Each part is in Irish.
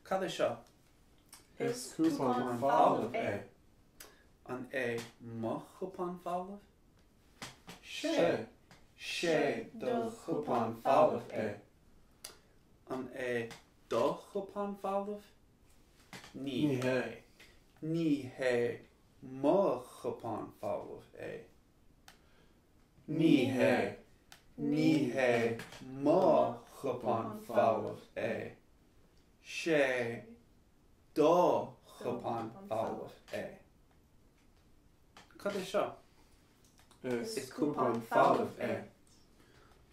Cad é seo? Is cupán folamh é. An é mo chupán folamh? 'Sé. 'Sé do chupán folamh é. An é do chupán folamh? Ní hé. Ní hé mo chupán folamh é. Ní hé. Ní hé mo chupán folamh é. 'Sé do chupán folamh é. Cad é seo? Is cupán folamh é.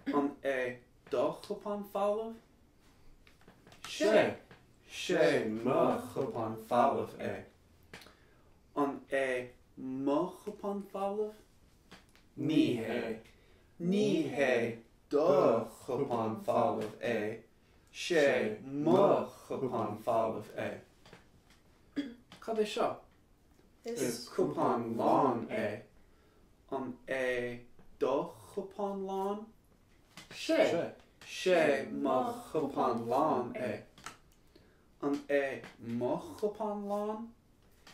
An é do chupán folamh? 'Sé. 'Sé mo chupán folamh é. An é mo chupán folamh? Ní hé. Ní hé do chupán folamh é. 'Sé mo chupán folamh é. Cad é seo? Is cupán lán é. An é do chupán lán? 'Sé. 'Sé mo chupán lán é. An é mo chupán lán?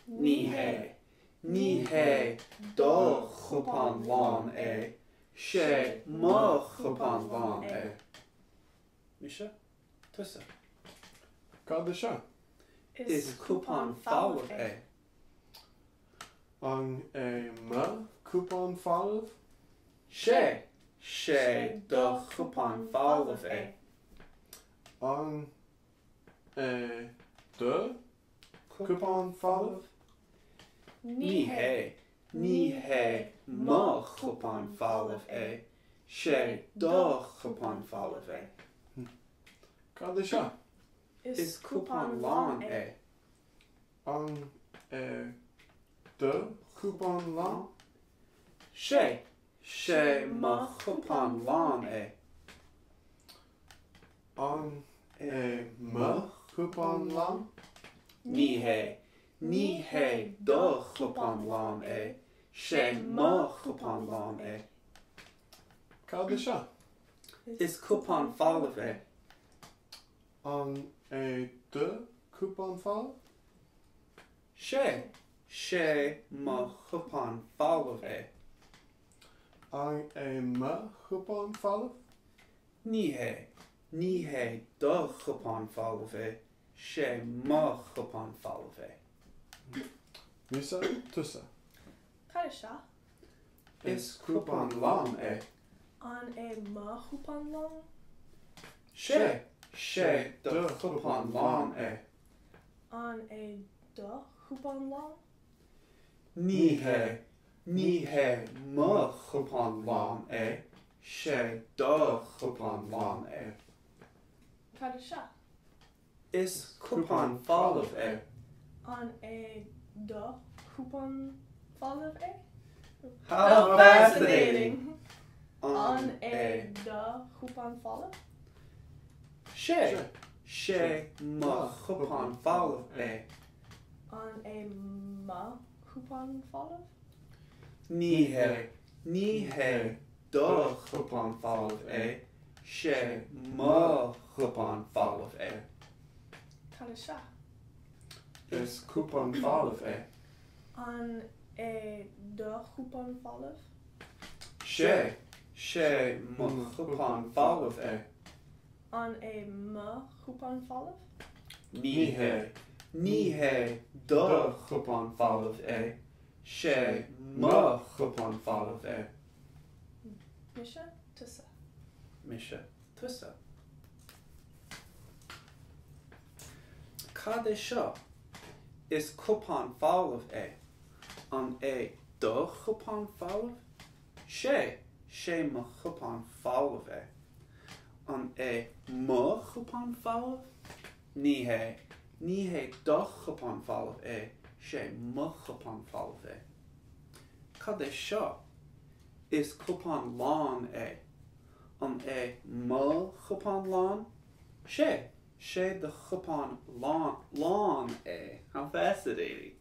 Ní hé. Ní hé do chupán lán é. 'Sé mo chupán lán é. Mise? Tusa? Cad é seo? Is cupán folamh é. An é mo chupán folamh? 'Sé. 'Sé do chupán folamh é. An é do chupán folamh? Ní hé. Ní hé mo chupán folamh é. 'Sé do chupán folamh é. Cad é seo? Is cupán lán é. An é do chupán lán? 'Sé. 'Sé mo chupán lán é. An é mo chupán lán? Ní hé. Ní hé do chupán lán é. 'Sé mo chupán lán é. Cad é seo? Is cupán folamh é. An é do chupán folamh? 'Sé. 'Sé mo chupán folamh é. An é mo chupán folamh? Ní hé. Ní hé do chupán folamh é. 'Sé mo chupán folamh é. Mise? Tusa? Cad é seo? Is cupán lán é. An é mo chupán lán? 'Sé. 'Sé do chupán lán é. An é do chupán lán? Ní hé. Ní hé mo chupán lán é. 'Sé do chupán lán é. Cad é seo? Is cupán folamh é. An é do chupán folamh é? How fascinating! An é do chupán folamh? 'Sé. 'Sé mo chupán folamh é. An é mo chupán folamh? Ní hé. Ní hé do chupán folamh é. 'Sé mo chupán folamh é. Cad é seo? Is cupán folamh é. An é do chupán folamh? 'Sé. 'Sé mo chupán folamh é. An é mo chupán folamh? Ní hé. Ní hé do chupán folamh é. 'Sé mo chupán folamh é. Mise? Tusa? Mise? Tusa? Cad é seo? Is cupán folamh é. An é do chupán folamh? 'Sé. 'Sé mo chupán folamh é. An é mo chupán folamh? Ní hé. Ní hé do chupán folamh é. 'Sé mo chupán folamh é. Cad é seo? Is cupán lán é. An é mo chupán lán? 'Sé. 'Sé do chupán lán lán é. How fascinating!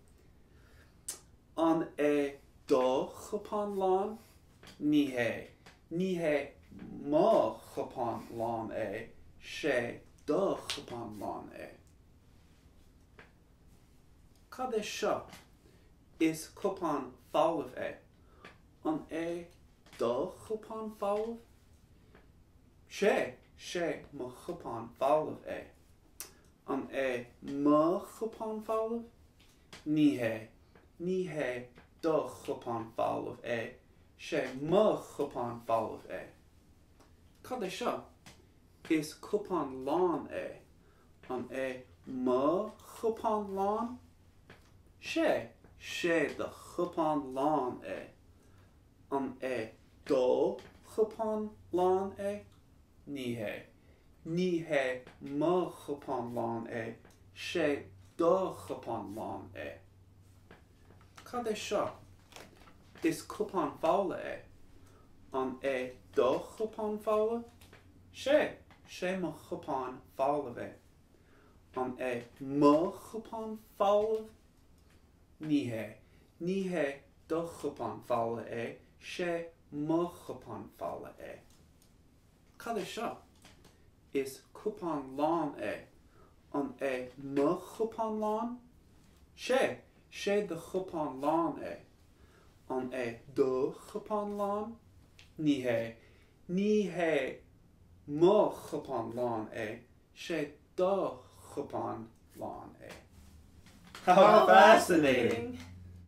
An é do chupán lán? Ní hé. Ní hé mo chupán lán é. 'Sé do chupán lán é. Cad é seo? Is cupán folamh é. An é do chupán folamh? Sé, sé mo chupán folamh é. An é mo chupán folamh? Ní hé, ní hé do chupán folamh é, sé mo chupán folamh é. Cad é seo? Is cupán lán é. An é mo chupán lán? Sé, sé do chupán lán é. An é do chupán lán é? Ní hé. Ní hé mo chupán lán é, sé do chupán lán é. Cad é seo? Is cupán fola é. An é do chupán fola? Sé, sé mo chupán folamh é. An é mo chupán folamh? Ní hé. Ní hé do chupán fola é, sé mo chupán fola é. Cad é seo? Is cupán lán é. An é mo chupán lán? Sé, sé do chupán lán é. An é do chupán lán? Ní hé. Ní hé mo chupán lán é, sé do chupán lán é. How fascinating!